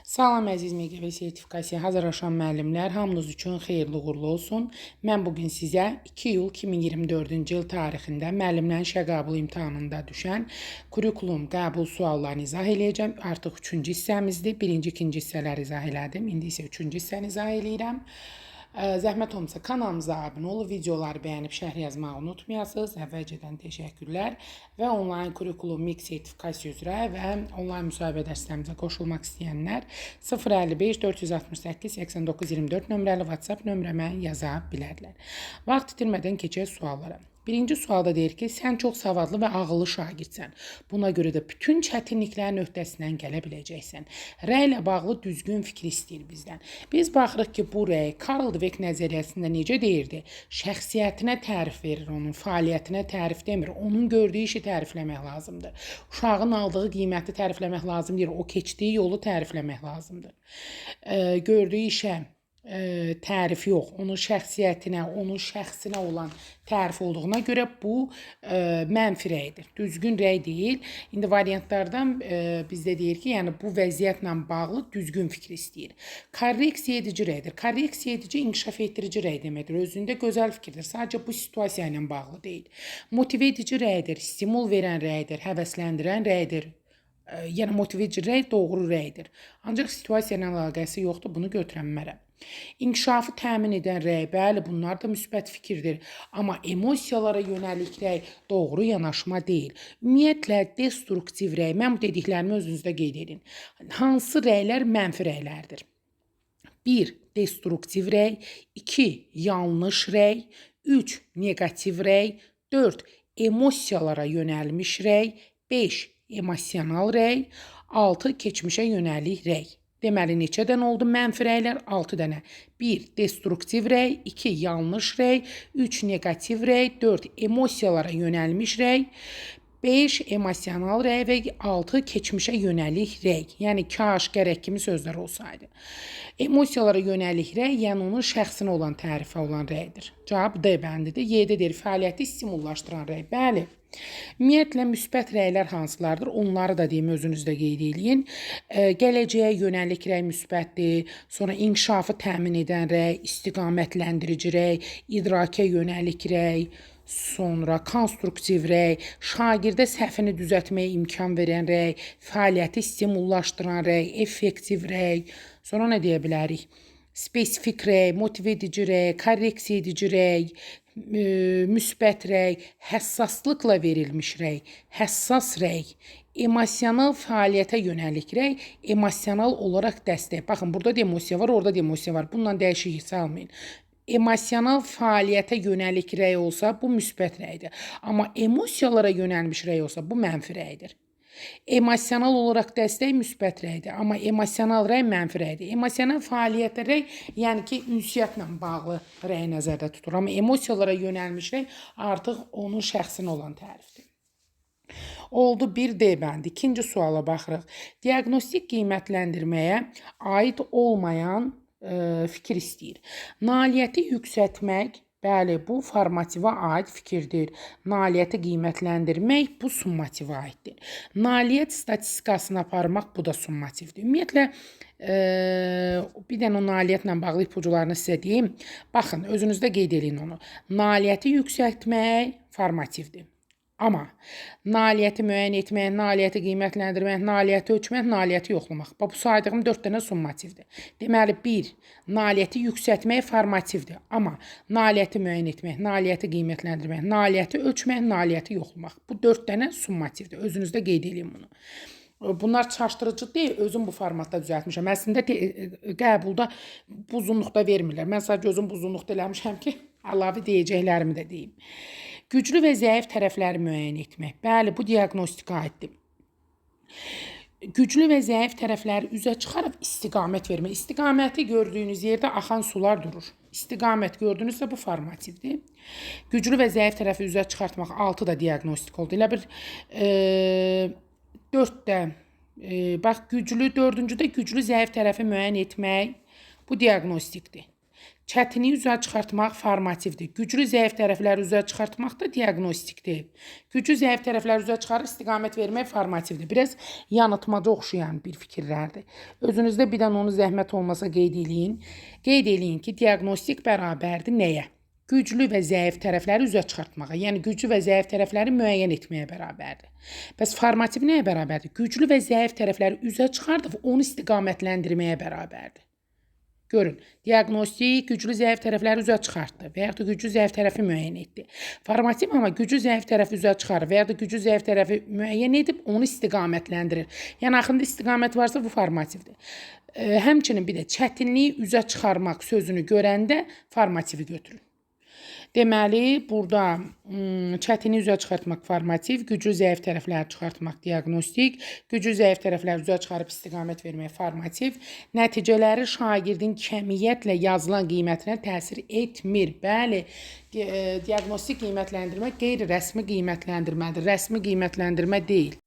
Salam əziz MQB sertifikasiyaya hazırlaşan müəllimlər, hamınız üçün xeyirli uğurlu olsun. Mən bu gün sizə 2 iyul 2024-cü il tarixində müəllimlərin işə qəbul imtahanında düşən kurikulum qəbul suallarını izah eləyəcəm. Artıq 3-cü hissəmizdir. 1-ci, 2-ci hissələri izah elədim. İndi isə 3-cü hissəni izah eləyirəm. Zəhmət olmasa kanalımıza abunə olub, videoları bəyənib şərh yazmağı unutmayasınız. Əvvəlcədən təşəkkürlər və onlayn kurikulum MİQ sertifikasiya üzrə və onlayn müsahibə dərslərimizə qoşulmaq istəyənlər 055 468 89 24 nömrəli WhatsApp nömrəmə yaza bilərlər. Vaxt itirmədən keçək suallara. Birinci sualda deyir ki, sən çox savadlı və ağıllı şagirdsən. Buna görə də bütün çətinliklərin öhdəsindən gələ biləcəksən. Rəy ilə bağlı düzgün fikir istəyir bizdən. Biz baxırıq ki, bu rəy Karl Dweck nəzəriyyəsində necə deyirdi? Şəxsiyyətinə tərif verir onun, fəaliyyətinə tərif demir. Onun gördüyü işi tərifləmək lazımdır. Uşağın aldığı qiyməti tərifləmək lazım deyil, o keçdiyi yolu tərifləmək lazımdır. Gördüyü işə tərif yox, onun şəxsiyyətinə, onun şəxsinə olan tərif olduğuna görə bu mənfi rəydir. Düzgün rəy deyil. İndi variantlardan bizdə deyir ki, yəni bu vəziyyətlə bağlı düzgün fikir istəyir. Korreksiya edici rəydir. Korreksiya edici inkişaf etdirici rəy deməkdir. Özündə gözəl fikirdir. Sadəcə bu situasiya ilə bağlı deyil. Motive edici rəydir, stimul verən rəydir, həvəsləndirən rəydir. Yəni motive edici rəy doğru rəydir. Ancaq situasiya ilə əlaqəsi yoxdur, bunu götürənmərəm. İnkişafı təmin edən rəy, bəli, bunlar da müsbət fikirdir. Amma emosiyalara yönəlik rəy doğru yanaşma deyil. Ümumiyyətlə, destruktiv rəy, mən bu dediklərimi özünüzdə qeyd edin. Hansı rəylər mənfi rəylərdir? 1. Destruktiv rəy, 2. Yanlış rəy, 3. Neqativ rəy, 4. Emosiyalara yönəlmiş rəy, 5. Emosional rəy, 6. Keçmişə yönəlik rəy. Deməli, neçə dənə oldu mənfi rəylər? 6 dənə. 1. Destruktiv rəy, 2. Yanlış rəy, 3. Neqativ rəy, 4. Emosiyalara yönəlmiş rəy, 5. Emosional rəy və 6. Keçmişə yönəlik rəy. Yəni, kaş, gərək kimi sözlər olsaydı. Emosiyalara yönəlik rəy, yəni onun şəxsinə olan tərifə olan rəydir. Cavab D bəndidir. Y-də deyir, fəaliyyəti stimullaşdıran rəy. Bəli. Ümumiyyətlə, müsbət rəylər hansılardır? Onları da deyim, özünüz də qeyd eləyin. Gələcəyə yönəlik rəy müsbətdir. Sonra inkişafı təmin edən rəy, istiqamətləndirici rəy, idrakə yönəlik rəy, sonra konstruktiv rəy, şagirdə səhvini düzəltməyə imkan verən rəy, fəaliyyəti stimullaşdıran rəy, effektiv rəy. Sonra nə deyə bilərik? Spesifik rəy, motive edici rəy, korreksiya edici rəy, müsbət rəy, həssaslıqla verilmiş rəy, həssas rəy, emosional fəaliyyətə yönəlik rəy, emosional olaraq dəstək. Baxın, burada da emosiya var, orada da emosiya var. Bununla dəyişiklik salmayın. Emosional fəaliyyətə yönəlik rəy olsa, bu müsbət rəydir. Amma emosiyalara yönəlmiş rəy olsa, bu mənfi rəydir. Emosional olaraq dəstək müsbət rəydir, amma emosional rəy mənfi rəydir. Emosional fəaliyyətə rəy, yəni ki, ünsiyyətlə bağlı rəy nəzərdə tutur. Amma emosiyalara yönəlmiş rəy artıq onun şəxsinə olan tərifdir. Oldu 1 D bəndi. İkinci suala baxırıq. Diaqnostik qiymətləndirməyə aid olmayan fikir istəyir. Nailiyyəti yüksəltmək, bəli, bu formativə aid fikirdir. Nailiyyəti qiymətləndirmək bu summativə aiddir. Nailiyyət statistikasını aparmaq bu da summativdir. Ümumiyyətlə, bir dənə o nailiyyətlə bağlı ipucularını sizə deyim. Baxın, özünüzdə qeyd eləyin onu. Nailiyyəti yüksəltmək formativdir. Amma nailiyyəti müəyyən etmək, nailiyyəti qiymətləndirmək, nailiyyəti ölçmək, nailiyyəti yoxlamaq. Bax, bu saydığım 4 dənə summativdir. Deməli, 1. Nailiyyəti yüksəltmək formativdir. Amma nailiyyəti müəyyən etmək, nailiyyəti qiymətləndirmək, nailiyyəti ölçmək, nailiyyəti yoxlamaq. Bu 4 dənə summativdir. Özünüzdə qeyd eləyin bunu. Bunlar çaşdırıcı deyil, özüm bu formatda düzəltmişəm. Əslində qəbulda bu uzunluqda vermirlər. Mən sadəcə özüm bu uzunluqda eləmişəm ki, əlavə deyəcəklərimi də deyim. Güclü və zəif tərəfləri müəyyən etmək. Bəli, bu diaqnostika aiddir. Güclü və zəif tərəfləri üzə çıxarıb istiqamət vermək. İstiqaməti gördüyünüz yerdə axan sular durur. İstiqamət gördünüzsə bu formativdir. Güclü və zəif tərəfi üzə çıxartmaq 6 da diaqnostik oldu. Elə bir 4 də bax güclü, 4-cüdə güclü zəif tərəfi müəyyən etmək bu diaqnostikdir. Çətinliyi üzə çıxartmaq formativdir. Güclü zəif tərəfləri üzə çıxartmaq da diaqnostikdir. Güclü zəif tərəfləri üzə çıxarıb istiqamət vermək formativdir. Biraz yanıtmaca oxşayan bir fikirlərdir. Özünüzdə bir dənə onu zəhmət olmasa qeyd eləyin. Qeyd eləyin ki, diaqnostik bərabərdir nəyə? Güclü və zəif tərəfləri üzə çıxartmağa, yəni güclü və zəif tərəfləri müəyyən etməyə bərabərdir. Bəs formativ nəyə bərabərdir? Güclü və zəif tərəfləri üzə çıxardıb onu istiqamətləndirməyə bərabərdir. Görün, diaqnostik güclü zəif tərəfləri üzə çıxartdı və yaxud da güclü zəif tərəfi müəyyən etdi. Formativ amma güclü zəif tərəfi üzə çıxarır və yaxud da güclü zəif tərəfi müəyyən edib onu istiqamətləndirir. Yəni axında istiqamət varsa bu formativdir. Həmçinin bir də çətinliyi üzə çıxarmaq sözünü görəndə formativi götürün. Deməli, burada çətinliyi üzə çıxartmaq formativ, güclü zəif tərəfləri çıxartmaq diaqnostik, güclü zəif tərəfləri üzə çıxarıb istiqamət vermək formativ, nəticələri şagirdin kəmiyyətlə yazılan qiymətinə təsir etmir. Bəli, diaqnostik qiymətləndirmə qeyri-rəsmi qiymətləndirmədir, rəsmi qiymətləndirmə deyil.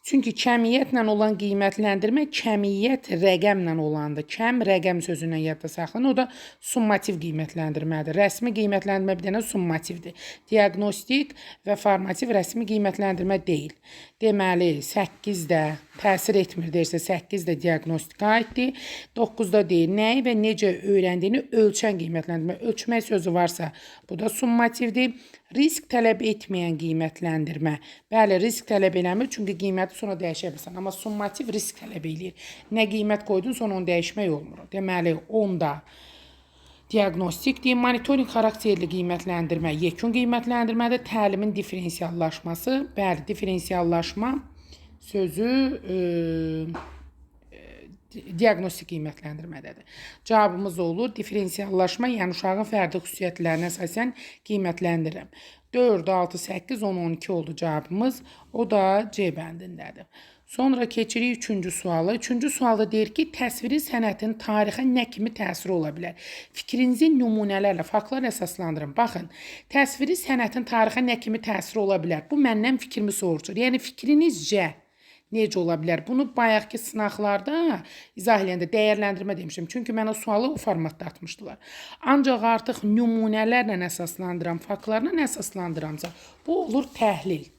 Çünki kəmiyyətlə olan qiymətləndirmə kəmiyyət rəqəmlə olandır. Kəm rəqəm sözündən yadda saxlayın. O da summativ qiymətləndirmədir. Rəsmi qiymətləndirmə bir dənə summativdir. Diaqnostik və formativ rəsmi qiymətləndirmə deyil. Deməli, 8 də təsir etmir deyirsə 8 də diaqnostika aiddir. 9 da deyir nəyi və necə öyrəndiyini ölçən qiymətləndirmə. Ölçmək sözü varsa bu da summativdir. Risk tələb etməyən qiymətləndirmə. Bəli, risk tələb eləmir, çünki qiyməti sonra dəyişə bilirsən. Amma summativ risk tələb eləyir. Nə qiymət qoydun, sonra onu dəyişmək olmur. Deməli, 10 da diaqnostikdir. Monitorinq xarakterli qiymətləndirmə, yekun qiymətləndirmədir. Təlimin diferensiallaşması. Bəli, diferensiallaşma sözü diaqnostik qiymətləndirmədədir. Cavabımız olur diferensiallaşma, yəni uşağın fərdi xüsusiyyətlərinə əsasən qiymətləndirirəm. 4, 6, 8, 10, 12 oldu cavabımız. O da C bəndindədir. Sonra keçirik üçüncü suala. Üçüncü sualda deyir ki, təsviri sənətin tarixə nə kimi təsiri ola bilər? Fikrinizi nümunələrlə, faktlarla əsaslandırın. Baxın, təsviri sənətin tarixə nə kimi təsiri ola bilər? Bu məndən fikrimi soruşur. Yəni fikrinizcə necə ola bilər? Bunu bayaqki sınaqlarda izah eləyəndə dəyərləndirmə demişdim. Çünki mənə sualı o formatda atmışdılar. Ancaq artıq nümunələrlə əsaslandıram, faktlarla əsaslandıramsa, bu olur təhlil.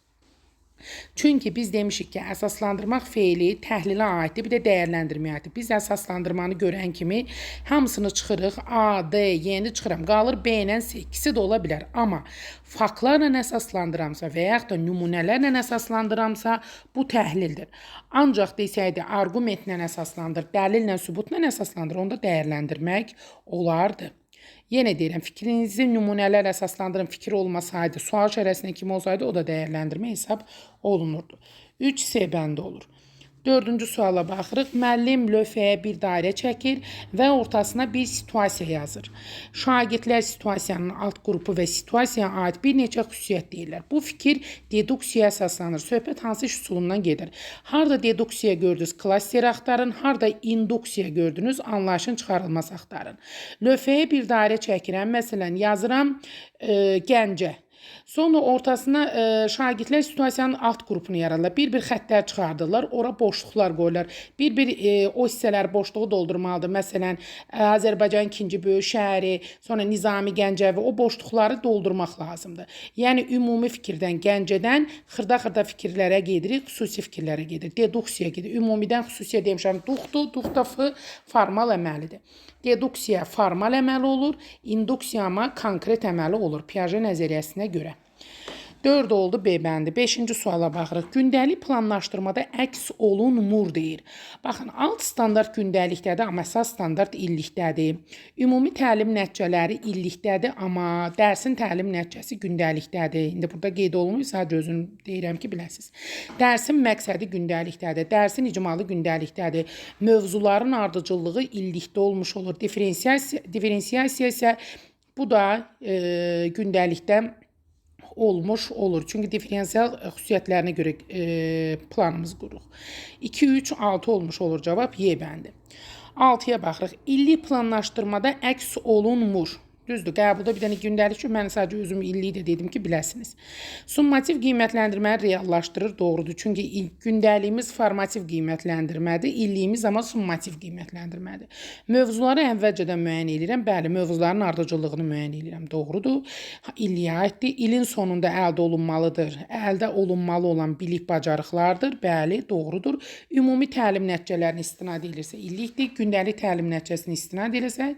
Çünki biz demişik ki, əsaslandırmaq feili təhlilə aiddir, bir də dəyərləndirməyə aiddir. Biz əsaslandırmanı görən kimi hamısını çıxırıq, A, D, Y-ni çıxıram. Qalır B ilə C, ikisi də ola bilər. Amma faktlarla əsaslandıramsa və yaxud da nümunələrlə əsaslandıramsa, bu təhlildir. Ancaq desəydi, arqumentlə əsaslandır, dəlillə, sübutla əsaslandır, onda dəyərləndirmək olardı. Yenə deyirəm, fikrinizi nümunələrlə əsaslandırın, fikir olmasaydı, sual şərəsinə kimi olsaydı, o da dəyərləndirmə hesab olunurdu. 3 C bəndi olur. Dördüncü suala baxırıq. Müəllim lövhəyə bir dairə çəkir və ortasına bir situasiya yazır. Şagirdlər situasiyanın alt qrupu və situasiyaya aid bir neçə xüsusiyyət deyirlər. Bu fikir deduksiyaya əsaslanır. Söhbət hansı iş üsulundan gedir? Harda deduksiya gördünüz, klaster axtarın. Harda induksiya gördünüz, anlayışın çıxarılması axtarın. Lövhəyə bir dairə çəkirəm. Məsələn, yazıram Gəncə. Sonra ortasına şagirdlər situasiyanın alt qrupunu yaradırlar. Bir-bir xəttlər çıxardırlar, ora boşluqlar qoyurlar. Bir-bir o hissələr boşluğu doldurmalıdır. Məsələn, Azərbaycanın ikinci böyük şəhəri, sonra Nizami Gəncəvi, o boşluqları doldurmaq lazımdır. Yəni ümumi fikirdən, Gəncədən xırda-xırda fikirlərə gedirik, xüsusi fikirlərə gedir. Deduksiya gedir. Ümumidən xüsusiyə demişəm, duxdur, dux da F formal əməlidir. Deduksiya formal əməli olur, induksiya amma konkret əməli olur Piaget nəzəriyyəsinə görə. 4 oldu B bəndi. 5-ci suala baxırıq. Gündəlik planlaşdırmada əks olunmur deyir. Baxın, alt standart gündəlikdədir, amma əsas standart illikdədir. Ümumi təlim nəticələri illikdədir, amma dərsin təlim nəticəsi gündəlikdədir. İndi burada qeyd olunmur, sadəcə özüm deyirəm ki, biləsiniz. Dərsin məqsədi gündəlikdədir, dərsin icmalı gündəlikdədir. Mövzuların ardıcıllığı illikdə olmuş olur. Diferensiyasiya isə bu da gündəlikdə olmuş olur. Çünki diferensial xüsusiyyətlərinə görə planımız qururuq. 2, 3, 6 olmuş olur cavab Y bəndi. 6-ya baxırıq. İllik planlaşdırmada əks olunmur. Düzdür, qəbulda bir dənə gündəlik üçün mən sadəcə özüm illik də dedim ki, biləsiniz. Summativ qiymətləndirməni reallaşdırır, doğrudur. Çünki gündəliyimiz formativ qiymətləndirmədir, illiyimiz amma summativ qiymətləndirmədir. Mövzuları əvvəlcədən müəyyən eləyirəm. Bəli, mövzuların ardıcıllığını müəyyən eləyirəm. Doğrudur. İlliyə aiddir. İlin sonunda əldə olunmalıdır. Əldə olunmalı olan bilik bacarıqlardır. Bəli, doğrudur. Ümumi təlim nəticələrinə istinad edirsə illikdir. Gündəlik təlim nəticəsinə istinad edirsə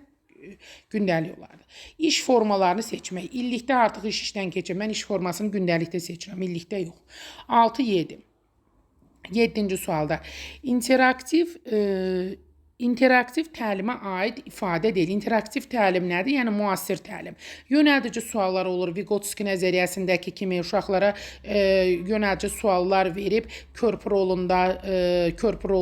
gündəlik olardı. İş formalarını seçmək. İllikdə artıq iş işdən keçir. Mən iş formasını gündəlikdə seçirəm, illikdə yox. 6, 7. 7-ci sualda interaktiv təlimə aid ifadə deyil. İnteraktiv təlim nədir? Yəni müasir təlim. Yönəldici suallar olur. Vygotsky nəzəriyyəsindəki kimi uşaqlara yönəldici suallar verib körpü rolunda körpü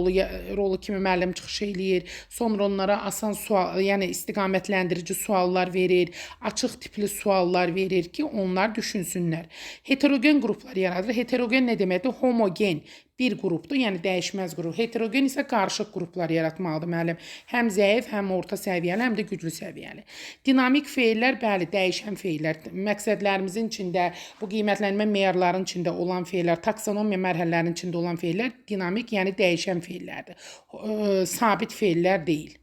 rolu kimi müəllim çıxış eləyir. Sonra onlara asan sual, yəni istiqamətləndirici suallar verir, açıq tipli suallar verir ki, onlar düşünsünlər. Heterogen qruplar yaradır. Heterogen nə deməkdir? Homogen bir qrupdur, yəni dəyişməz qrup. Heterogen isə qarışıq qruplar yaratmalıdır müəllim. Həm zəif, həm orta səviyyəli, həm də güclü səviyyəli. Dinamik feillər, bəli, dəyişən feillər. Məqsədlərimizin içində, bu qiymətlənmə meyarlarının içində olan feillər, taksonomiya mərhələlərinin içində olan feillər dinamik, yəni dəyişən feillərdir. Sabit feillər deyil.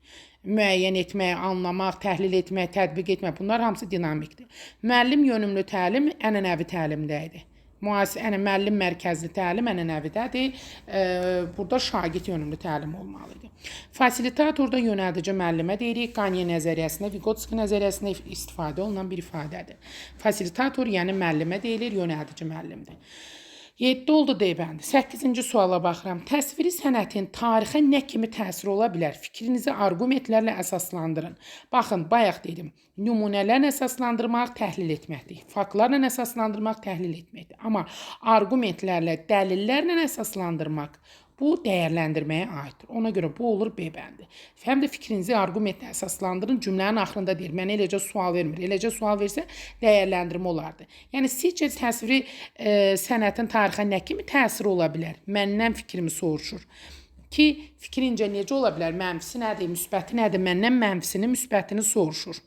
Müəyyən etmək, anlamaq, təhlil etmək, tətbiq etmək, bunlar hamısı dinamikdir. Müəllim yönümlü təlim ənənəvi təlimdə idi. Yəni müəllim mərkəzli təlim ənənəvidədir. Burada şagird yönümlü təlim olmalıdır. Fasilitatorda yönəldici müəllimə deyirik. Qanye nəzəriyyəsində, Vygotsky nəzəriyyəsində istifadə olunan bir ifadədir. Fasilitator, yəni müəllimə deyilir, yönəldici müəllimdir. 7 oldu D bəndi. 8-ci suala baxıram. Təsviri sənətin tarixə nə kimi təsiri ola bilər? Fikrinizi arqumentlərlə əsaslandırın. Baxın, bayaq dedim. Nümunələrlə əsaslandırmaq təhlil etməkdir. Faktlarla əsaslandırmaq təhlil etməkdir. Amma arqumentlərlə, dəlillərlə əsaslandırmaq bu dəyərləndirməyə aiddir. Ona görə bu olur B bəndi. Həm də fikrinizi arqumentlə əsaslandırın. Cümlənin axırında deyir. Mənə eləcə sual vermir. Eləcə sual versə dəyərləndirmə olardı. Yəni sizcə təsviri sənətin tarixə nə kimi təsiri ola bilər? Məndən fikrimi soruşur. Ki, fikrincə necə ola bilər? Mənfisi nədir? Müsbəti nədir? Məndən mənfisini, müsbətini soruşur.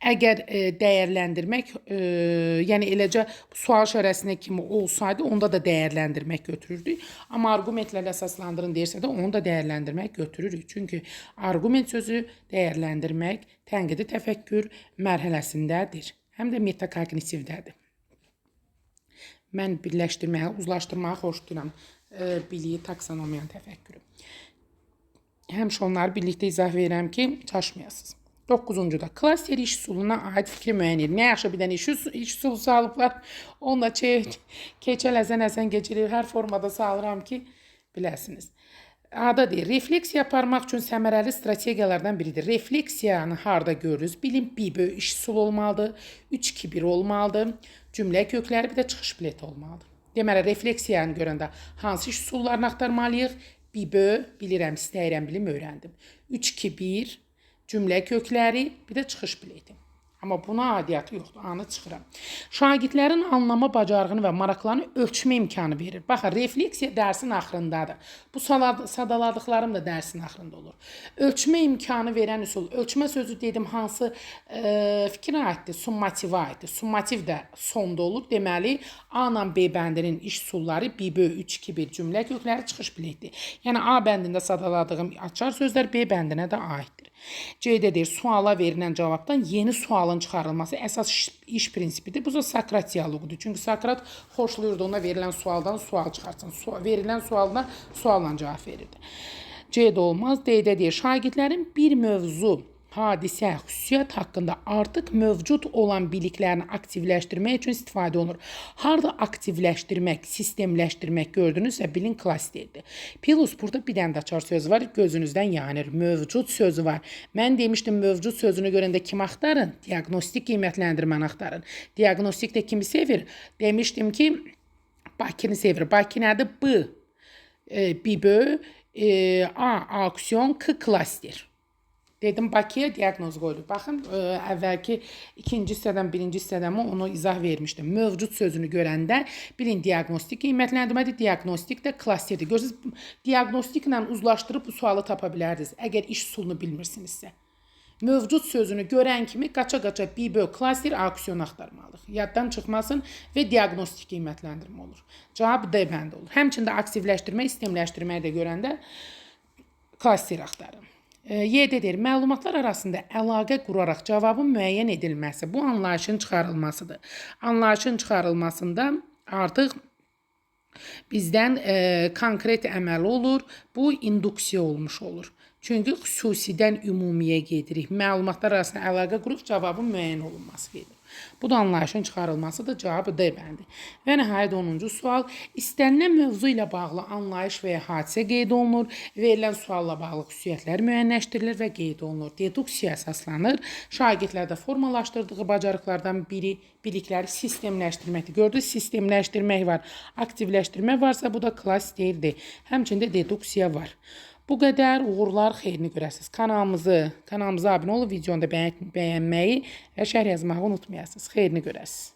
Əgər dəyərləndirmək, yəni eləcə sual işarəsinə kimi olsaydı, onda da dəyərləndirmək götürürdük. Amma arqumentlərlə əsaslandırın deyirsə də, onu da dəyərləndirmək götürürük. Çünki arqument sözü dəyərləndirmək tənqidi təfəkkür mərhələsindədir. Həm də metakognitivdədir. Mən birləşdirməyi, uzlaşdırmağı xoşlayıram. Biliyi, taksonomiyanı, təfəkkürü. Həmişə onları birlikdə izah verirəm ki, çaşmayasınız. 9-cu da klaster iş üsuluna aid fikri müəyyən edir. Nə yaxşı bir dənə iş üsulu salıblar. Onunla keçəl əzən keçirir. Hər formada salıram ki, biləsiniz. Ada deyir, refleksiya aparmaq üçün səmərəli strategiyalardan biridir. Refleksiyanı harda görürüz? Bilin, bir iş üsulu olmalıdır, 3-2-1 olmalıdır, cümlə kökləri, bir də çıxış bileti olmalıdır. Deməli, refleksiyanı görəndə hansı iş üsullarını axtarmalıyıq? Bir, bilirəm, istəyirəm, bilim, öyrəndim. 3-2-1, cümlə kökləri, bir də çıxış bileti. Amma buna aidiyyatı yoxdur, anı çıxıram. Şagirdlərin anlama bacarığını və maraqlarını ölçmə imkanı verir. Baxın, refleksiya dərsin axırındadır. Bu sadaladıqlarım da dərsin axırında olur. Ölçmə imkanı verən üsul. Ölçmə sözü dedim hansı fikrə aiddir? Summativə aiddir. Summativ də sonda olur. Deməli, A ilə B bəndinin iş üsulları 1, 3, 2, 1 cümlə kökləri, çıxış biletidir. Yəni A bəndində sadaladığım açar sözlər B bəndinə də aiddir. C-də deyir, suala verilən cavabdan yeni sualın çıxarılması əsas iş prinsipidir. Bu da Sokrat dialoqudur. Çünki Sokrat xoşlayırdı ona verilən sualdan sual çıxartsın. Verilən sualdan sualla cavab verirdi. C-də olmaz. D-də deyir, şagirdlərin bir mövzu, hadisə, xüsusiyyət haqqında artıq mövcud olan biliklərini aktivləşdirmək üçün istifadə olunur. Harda aktivləşdirmək, sistemləşdirmək gördünüzsə, bilin klasterdir. Plus, burada bir dənə də açar sözü var, gözünüzdən yanır. Mövcud sözü var. Mən demişdim, mövcud sözünü görəndə kim axtarın? Diaqnostik qiymətləndirməni axtarın. Diaqnostik də kimi sevir? Demişdim ki, Bakını sevir. Bakı nədir? B, bibö, A, aksiyon, K, klaster. Dedim, Bakıya diaqnoz qoyduq. Baxın, əvvəlki ikinci hissədən, birinci hissədən onu izah vermişdim. Mövcud sözünü görəndə bilin, diaqnostik qiymətləndirmədir, diaqnostik də klasterdir. Görürsünüz, diaqnostiklə uzlaşdırıb bu sualı tapa bilərdiniz, əgər iş üsulunu bilmirsinizsə. Mövcud sözünü görən kimi qaça-qaça BB klaster aksiyon axtarmalıyıq. Yaddan çıxmasın və diaqnostik qiymətləndirmə olur. Cavab D bəndi olur. Həmçində aktivləşdirmə, sistemləşdirməyi də görəndə klaster axtarın. YD deyir, məlumatlar arasında əlaqə quraraq cavabın müəyyən edilməsi, bu anlayışın çıxarılmasıdır. Anlayışın çıxarılmasında artıq bizdən konkret əməl olur. Bu induksiya olmuş olur. Çünki xüsusidən ümumiyə gedirik. Məlumatlar arasında əlaqə qurub cavabın müəyyən olunması gedir. Bu da anlayışın çıxarılmasıdır. Cavabı D bəndi. Və nəhayət 10-cu sual. İstənilən mövzu ilə bağlı anlayış və ya hadisə qeyd olunur. Verilən sualla bağlı xüsusiyyətlər müəyyənləşdirilir və qeyd olunur. Deduksiya əsaslanır. Şagirdlərdə formalaşdırdığı bacarıqlardan biri bilikləri sistemləşdirməkdir. Gördünüz, sistemləşdirmək var. Aktivləşdirmə varsa bu da klasterdir. Həmçində deduksiya var. Bu qədər uğurlar, xeyrini görəsiniz. Kanalımıza abunə olub, videonu da bəyənməyi və şərh yazmağı unutmayasınız. Xeyrini görəsiniz.